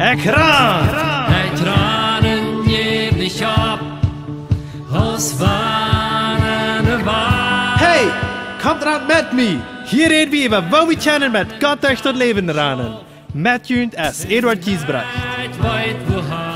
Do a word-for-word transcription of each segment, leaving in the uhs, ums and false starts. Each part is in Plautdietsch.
Ekj ran! Ekj ran un jäw nich opp, aus wann ne Wal. Hey, komt ran met mie! Hia räd wie äwa, woo wie kjennen met Gott derch daut Läwen ranen. Met junt es Eduard Giesbrecht. Ekj weet wohan.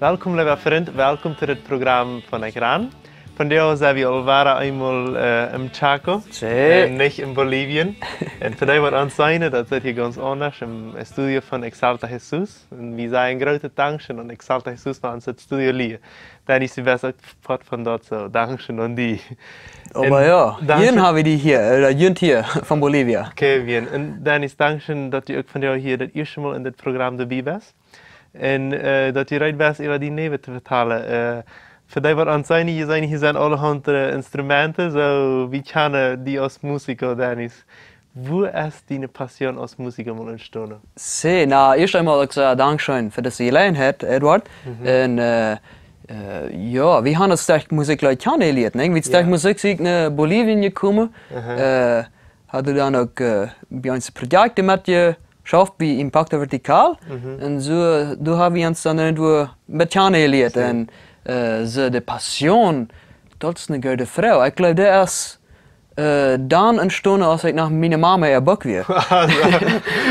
Welkom, leewa Frint, welkom to dit Program von Ekj ran. Vondoag sent wie aul wada eemol, äh, em Chaco. Sí. Un nich en Bolivien. Un fa dee waut ons seenen, daut es hia gaunz aundasch em Studio von Exalta Jesús. Un wie sajen een grootet Dankscheen aun Exalta Jesús fa ons daut Studio lieen. Dennis, du best uk Poat von daut, soo, Dankscheen aun die. Oba un jo, Dankscheen. Hia haben wie die hia, äh, junt hia von Bolivia. Okay, bien. Un Dennis, Dankscheen, daut du uk vondoag hia daut ieeschte Mol en dit Program doabie best. Un, äh, daut du reed best, äwa dien Läwen to vetalen. Äh, fa dee waut ons seenen, jie seenen, hia sent aulahaunt, äh, Instrumenten, soo, wie kjanen die aus Musiker, Dennis. Woo es diene Passion aus Musiker mol entstonen? Sí, na, ieescht eemol, ekj saj Dankscheen fa dise Jeläajenheit, Eduard. Mhm. Un, äh, äh, jo, wie haben ons derch Musikj kjanen jelieet, nä? Wie derch Jo. Musikj sie ekj no Bolivien jekomen. Aha. Äh, haud dan uk, äh, bie ons Projekten metjeschauft, bie Impacto Vertical. Mhm. Un soo, doa haben wie ons dan irjentwoo met kjanen jelieet. Sí. Un, äh, soo de Passion, daut es eene goode Froag. Ekj jleew, daut es, äh, dan entstonen, aus ekj no miene Mama äa Buak wia. Also,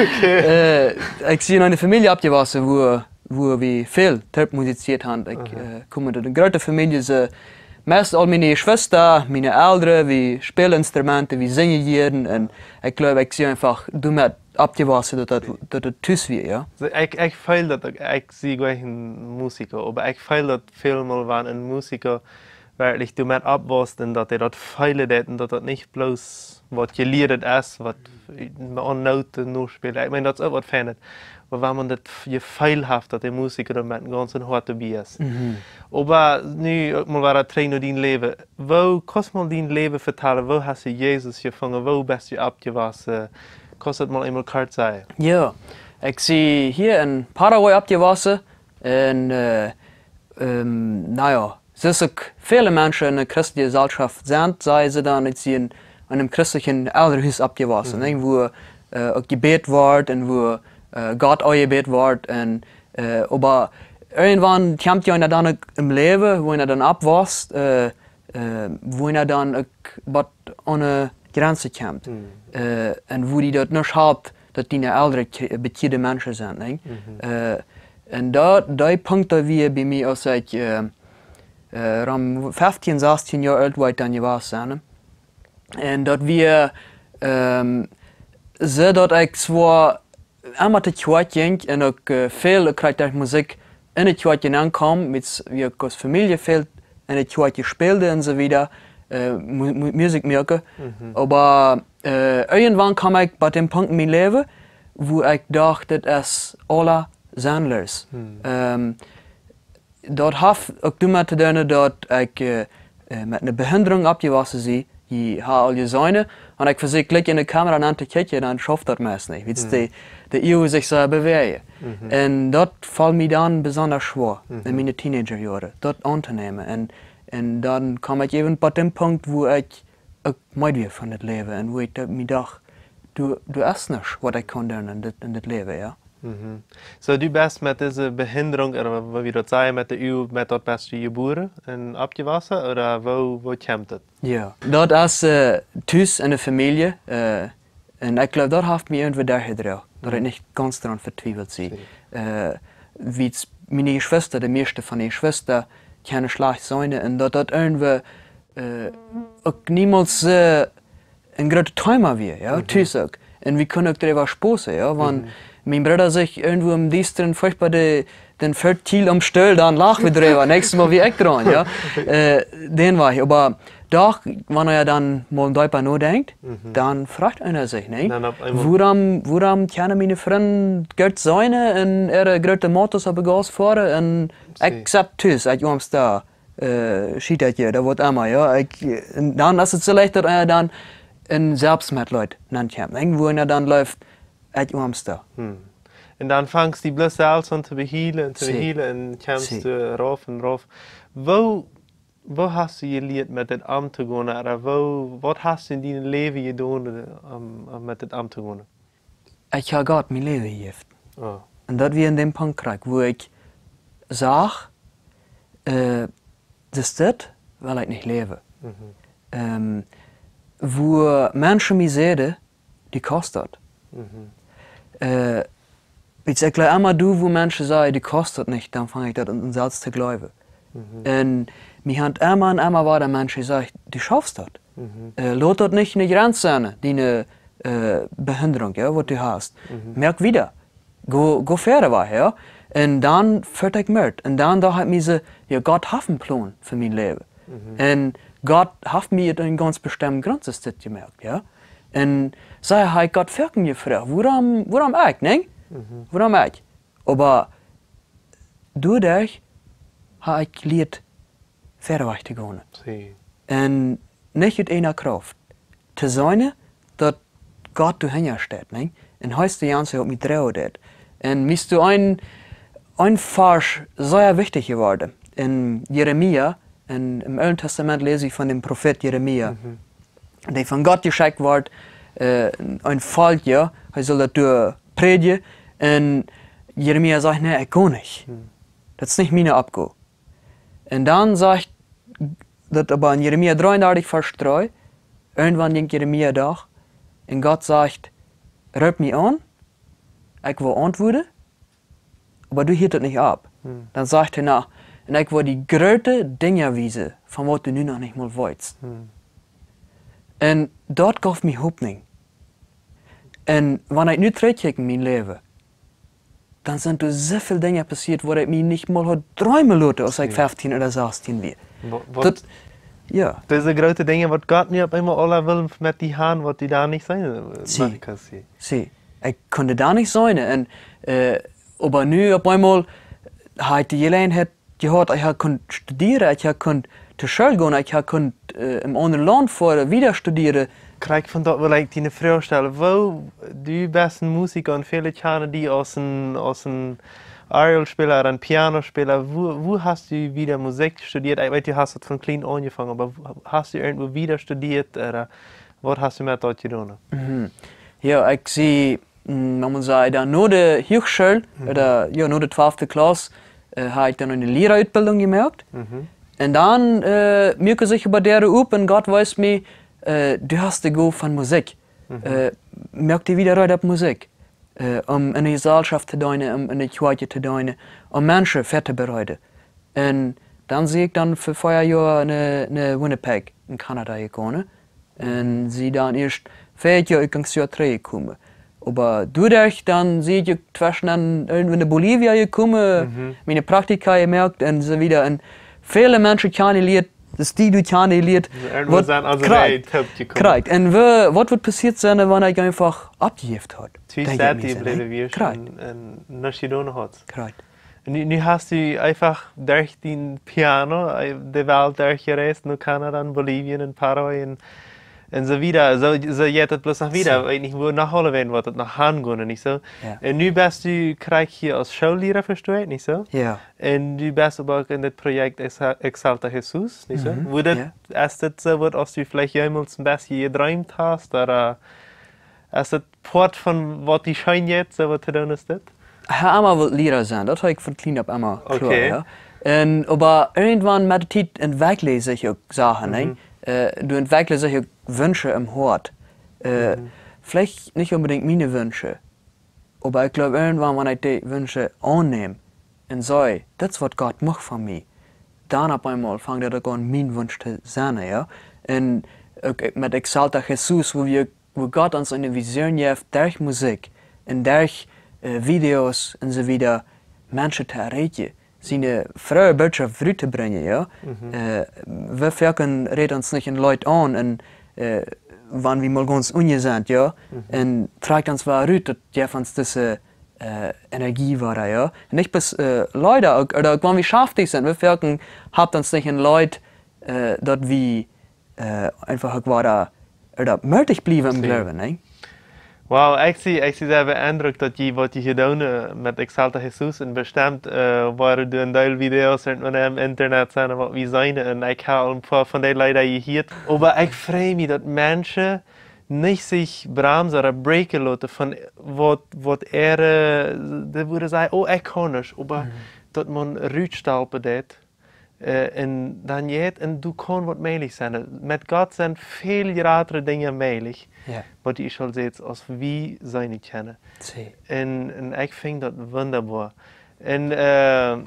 okay. Äh, ekj sie en eene Famielje oppjewossen, wua wua wie väl toop musizieet haben. Ekj, Aha. äh, kom ut eene groote Famielje, soo, meist aul miene Jeschwista, miene Elren, wie spälen Instrumenten, wie sinjen jieren. Un ekj jleew, ekj sie eefach doamet oppjewossen, daut daut, daut daut tus wia, jo. Soo, ekj, ekj feel daut uk, ekj sie goanich een Musiker, oba ekj feel daut väl mol, wan een Musiker werkjlich doamet oppwosst un daut hee daut feelen deit un daut daut nich bloos waut jelieet es, waut aun Noten nospält. Ekj meen, daut es uk waut Fienet. Oba wan eena daut Jefeel haft, daut de Musiker doa met een gaunzet Hoat doabie es. Mhm. Oba nu uk mol wada trigj no dien Läwen. Woo, kaust mol dien Läwen vetalen? Woo hast du Jesus jefungen? Woo best du oppjewossen? Kaust daut mol eemol kort sajen? Jo, ekj sie hia en Paraguay oppjewossen. Un, äh, ähm, na jo, soo aus uk väle Menschen en de christelje Jeselschoft sent, sajen see dan, ekj sie en, en een christeljet Elrenhus oppjewossen, Mhm. nä, wua, äh, uk jebät woat un wua, äh, Gott aunjebät woat. Un, äh, oba irjentwan kjemt jo dan uk em Läwen, wua eena dan oppwosst, äh, äh, wua eena dan uk waut aun de Grenzen kjemt. Mhm. Äh, un wua die daut nich halpt, daut diene Elren kje-, bekjeade Menschen sent, nä? Mhm. Äh, un daut, dee Punkt, daut wia bie mie, aus ekj, äh, äh, rom feftieen, sastieen Joa oolt wia ekj dan jewast, nä? Un daut wia, ähm, soo daut ekj zwoa emma to Kjoakj jinkj un uk, äh, väl, ekj kjrieech Musikj en de Kjoakj nenkaum, met, wie ekj aus Famielje väl en de Kjoakj späld un soo wieda, äh, Mu-, Mu-, Musikj moaken. Mhm. Oba, äh, irjentwan kjeem ekj bie dän Punkt en mien Läwen, wua ekj docht, daut es aules sennloos. Mhm. Ähm, daut haft uk doamet to doonen, daut ekj, äh, äh, met eene Behinderung oppjewossen sie, jie haben aul jeseenen. Un ekj vesäkj jlikj en de Kamera nenn to kjikjen, dan schauft daut meist nich. Wiels Mhm. de, de Uagen sikj soo bewäajen. Mhm. Un daut foll mie dan besonda schwoa Mhm. en miene Teenagerjoaren, daut auntonämen. Un, un dan kjeem ekj äwen bie dän Punkt, wua ekj uk meed wia von daut Läwen. Un wua ekj daut mie docht, du, du hast nuscht, waut ekj kaun doonen en dit, en dit Läwen, jo. Mhm. Soo, du best met dise Behinderung, ooda woo wie daut sajen, met de Uagen, met daut best du jebuaren un oppjewossen, ooda woo, woo kjemt daut? Jo, daut es, äh, tus en de Famielje, äh, un ekj jleew, daut haft mie irjentwoo derchjedroagen, daut ekj Mhm. nich gaunz doaraun vetwiewelt sie. Soo. Äh, wiels miene Jeschwista, de mieeschte von de Jeschwista, kjennen schlajcht seenen, un daut daut irjentwoo, äh, uk niemols, äh, een grootet Thema wia, jo, Mhm. tus uk. Un wie kunnen uk doaräwa spossen, jo, wan Mhm. mien Brooda sikj irjentwoo em Diestren furchtboa de, dän Vörtiel aum Stool, dan lachen wie doaräwa, näakjstet Mol wia ekj draun, jo. Äh, dän wia ekj, oba doch, wan eena dan mol deepa nodenkjt, Mhm. dan froagt eena sikj, nä? Dan opp eemol Wuarom, wuarom kjennen miene Frind goot seenen un äare groote Autos haben, Gas foaren un Soo. Ekj sie tus, ekj oamsta äh, Schiet daut je, daut woat emma, jo. Ekj, äh, dan es et soo leicht daut eena dan en Selbstmitleid nenkjemt. Irjentwoo eena dan jleeft, ekj oamsta. Hm. Un dan fangst du bloos selfst aun to behielen un to Soo. behielen un kjemst Soo. du rauf un rauf. Woo, woo hast du jelieet met dit omtogonen? Ooda woo, waut hast du en dien Läwen jedonen, om, om met dit omtogonen? ekj hab Gott mien Läwen jejäft. Oh. Un daut wia en däm Punkt krakjt, wua ekj sach, äh, daut dit well ekj nich läwen. Mhm. Ähm, wua Menschen mie säden, du kaust daut. Mhm. Äh, wiels ekj jleew emma, du, wua Menschen sajen, du kaust daut nich, dan fang ekj daut aun, aun selfst to jleewen. Mhm. Un mie han emma un emma wada Menschen jesajcht, du schaufst daut. Mhm. Äh, lot daut nich ne Grenz sennen, diene, äh, Behinderung, jo, waut du hast. Mhm. Moak wieda. Go, go wieda, jo. Un dan wort ekj moot. Un dan docht ekj mie soo, jo, Gott haft een Plon fa mien Läwen. Mhm. Un Gott haft mie daut een gaunz bestemden Grunt jemoakt, jo. Un soo hab ekj Gott foaken jefroacht, wuarom, wuarom ekj, nä? Mhm. Wuarom ekj? Oba doaderch hab ekj jelieet, wieda wajch to gonen. Sie. Un nich ut eejne Krauft. To seenen, daut Gott doahinja steit, nä? Un hee es de eensje, waut mie droagen deit. Un mie es doa een, een Varsch sea wichtich jeworden. En Jeremia, en, em Oolen Tastament läs ekj von däm Profeet Jeremia. Mhm. Dee von Gott jeschekjt wort, äh, een Volkj, jo, hee sull daut doa prädjen. Un Jeremia sajcht, nä, ekj go nich. Hm. Daut es nich miene Oppgow. Un dan sajcht daut oba en Jeremia dreeundartich Varsch dree, irjentwan jinkj Jeremia doa, un Gott sajcht, roop mie aun, ekj woa auntwuaden, oba du hieescht daut nich opp. Hm. Dan sajcht hee noch, un ekj woa die groote Dinja wiesen, von waut du nu noch nich mol weetst. Hm. Un daut jeef mie Hopninj. Un wan ekj nu trigjkjikj en mien Läwen, dan sent doa soo väl Dinja passieet, waut ekj mie nich mol haud dreemen loten, aus ekj Sie. feftieen ooda sastieen wia. Wa-, waut Daut, jo. Dise groote Dinja, waut Gott nu opp eemol aula well met die han, waut du doa nich seenen, äh, Sie. Moaken kaust, sie. Sie. Ekj kunn daut nich seenen. Un, äh, oba nu opp eemol haud ekj de Jeläajenheit jehaut, ekj haud kunt studieren, ekj haud kunt to School gonen, ekj haud kunt, äh, em aundren Launt foaren, wieda studieren. Krakjt von daut well ekj die ne Froag stalen. Woo, du best een Musika un väle kjanen die aus een, aus een Orjelspäla ooda een Pianospäla. Woo, woo hast du wieda Musikj studieet? Ekj weet, du hast daut von kjlien aunjefongen, oba woo, hast du irjentwua wieda studieet ooda waut hast du met daut jedonen? Mhm. Jo, ekj sie, mm, mau mol sajen, dan no de Huachschool, Mhm. ooda, jo, no de twalfte Klas, äh, hab ekj dan eene Lierautbildung jemoakt. Mhm. Un dan, äh, muak sikj oba Däaren op un Gott wiest mie, äh, du hast de Gow von Musikj. Mhm. Äh, moak die wieda reed opp Musikj. Äh, om en de Jeselschoft to deenen, om en de Kjoakj to deenen, om Menschen väabereeden. Un dan sie ekj dan fa vea Joa no, no Winnipeg en Kanada jegonen. Un sie dan ieescht vea Joa, ekj sie trigj jekomen. Oba doaderch dan sie ekj uk tweschen dan irjentwua no Bolivien jekomen, Mhm. miene Praktika jemoakt un soo wieda. Un väle Menschen kjanen jelieet, daut die du kjanen jelieet. Irjentwua Waut sent aulsoo krakjt, Wäaj toopjekomen. Krakjt. Un wa-, waut woat passieet sennen, wan ekj eefach oppjejäft haud? Twee Denkj ekj Sätz mie soo, nä? Bliewen wir Krakjt. Schon en Naschidone haut. Krakjt. Nu, nu hast du eefach derch dän Piano, äh, de Welt derchjereist, no Kanada un Bolivien un Paraguay un, un soo wieda. Soo, soo jeit daut bloos noch wieda. Soo. Weet nich, wua noch aule wäajen, waut daut noch aungonen, nich soo? Jo. Un nu best du krakjt hia aus Schoolliera, vestonen, nich soo? Jo. Un du best oba uk en daut Projekt Exa-, Exalta Jesus, nich soo? Mhm, Wua daut, jo. Es daut soo waut, aus du veleicht jemols een bät jedreemt hast, ooda es daut Poat von waut die scheen jeit, soo waut to doonen es dit? Ekj hab emma wult Liera sennen, daut haud ekj von kjlien opp emma kloa, Okay. jo. Un, oba irjentwan met de Tiet entwekjlen sikj uk Sachen, nä? Mhm. Äh, du entwekjst sikj uk Wunschen em Hoat. Äh, Mhm. veleicht nich onbedinjt miene Wunschen, oba ekj jleew, irjentwan, wan ekj dee Wunschen aunnäm un saj, daut es waut Gott mucht von mie, dan opp eemol fangt daut uk aun, mien Wunsch to sennen, jo. Un uk met Exalta Jesus, wua wie wua Gott ons eene Vision jeft, derch Musikj un derch, äh, Videos un soo wieda, Menschen to erreichen, siene frohe Botschaft rut to brinjen, jo. Mhm. Äh, wie foaken rät ons nich een Leet aun un, äh, wan wie mol gaunz unjen sent, jo, Mhm. un trakjt ons wada rut, daut jeft ons dise, äh, Energie wada, jo. Un nich bloos, äh, Leeda, uk, ooda uk wan wie schaftich sent, wie foaken haft ons nich een Leet, äh, daut wie äh, eefach uk wada, äh, daut mootich bliewen em Seen. Gloowen, nä? Wow, ekj sie, ekj sie sea beindruckt, daut jie, waut jie hia doonen, äh, met Exalta Jesus un bestemt, äh, woaren doa een Deel Videos irjentwan em Internet sennen, waut wie seenen, un ekj hab aul een poa von dee Leeda jehieet. Oba ekj frei mie, daut Menschen nich sikj bremsen ooda breaken loten von waut, waut äare, dee wudden sajen: "Oh, ekj kaun nich", oba daut maun rutstalpen deit, äh, un dan jeit, un doa kaun waut mäajlich sennen. Met Gott sent väl jratre Dinja mäajlich, waut du aul sajchst, aus wie seenen kjennen. Un, un ekj finj daut wundaboa. Un, äh,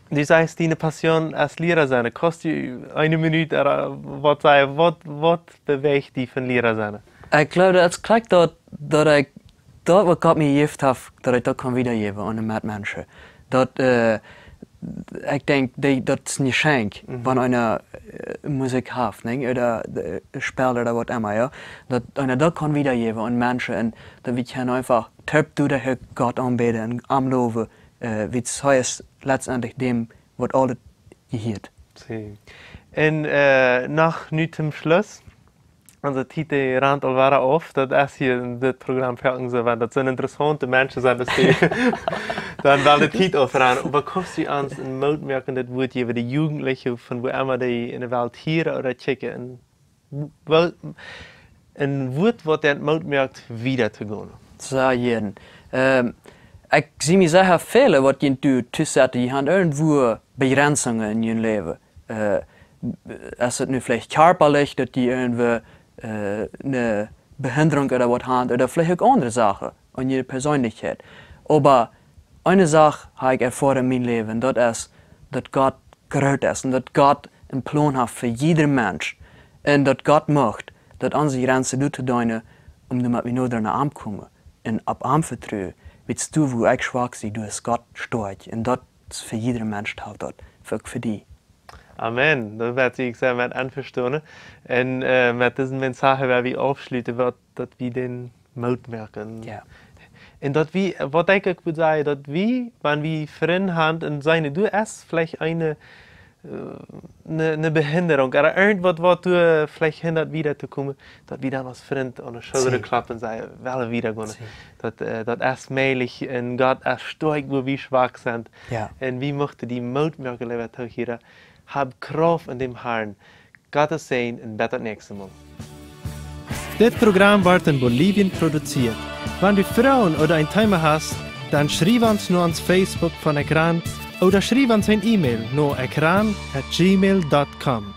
du sajchst, diene Passion es Liera sennen. Kaust du eene Minut, äh, waut sajen, waut, waut bewäacht die von Liera sennen? Ekj gleew, daut es krakjt daut, daut ekj daut, waut Gott mie jejäft haft, daut ekj daut kaun wiedajäwen aun de Metmenschen. Daut, äh, ekj denkj, dee, daut es een Jeschenkj, wan eena, äh, Musikj haft, nä? Ooda, äh, Spell ooda waut emma, jo. Daut eena daut kaun wiedajäwen aun Menschen un daut wie kjennen eefach toop doa Gott aunbäden un am lowen, äh, wiels hee es letztendlich däm, waut aules jehieet. Un, äh, noch nu toom Schluss. Onse Tiet, dee rant aul wada auf. Daut es hia en dit Program foaken soo, wan daut soone interessaunte Menschen sent, daut dee dan wellen de Tiet aufrannen. Oba kaust du ons een Moot moaken, daut Wuat äwa de Jugendliche, von wua emma dee enne Welt hieren ooda kjikjen, een Wuat, waut dän Moot moakt, wieda to gonen? Sea jieren. Ähm, ekj sie mie secha, väle, waut jie nu tus sitten, jie haben irjentwua Bejrenzungen en jun Läwen. Äh, es daut nu veleicht kjarpalich, daut jie irjentwua, äh, eene Behindrunk ooda waut haben, ooda veleicht uk aundre Sachen aun june Perseenlichkjeit. Oba eene Sach hab ekj erfoaren en mien Läwen, daut es, daut Gott groot es un daut Gott een Plon haft fa jieda Mensch. Un daut Gott mucht, daut onse Jrenzen doa to deenen, om doamet wie noda aun am komen un opp am vetruen. Wiels du, wua ekj schwak sie, doa es Gott stoakj. Un daut es fa jieda Mensch, talt daut, uk fa die. Amen. Doa sie ekj sea met envestonen. Un, äh, met dise Message woa wie aufschluten, waut, daut wie dän Moot moaken. Jo. Un daut wie, waut ekj uk wudd sajen, daut wie, wan wie Frind haben un seenen, du hast veleicht eene, äh, eene, eene Behindrunk, ooda irjentwaut, waut die veleicht hindat, wieda to komen, daut wie dan aus Frind aun de Schullren kloppen un sajen: "Wie wellen wieda gonen." Daut, äh, daut es mäajlich un Gott es stoakj, wua wie schwak sent. Jo. Un wie muchten die Moot moaken, leewa Toohiera. Hab Krauft en däm Harn. Gottes Säajen un bat daut näakjste Mol. Dit Program woat en Bolivien produzieet. Wan du Froagen ooda een Thema hast, dan schriew ons no ons Facebook von Ekran ooda schriew ons eene E-Mail no ekran at gmail dot com.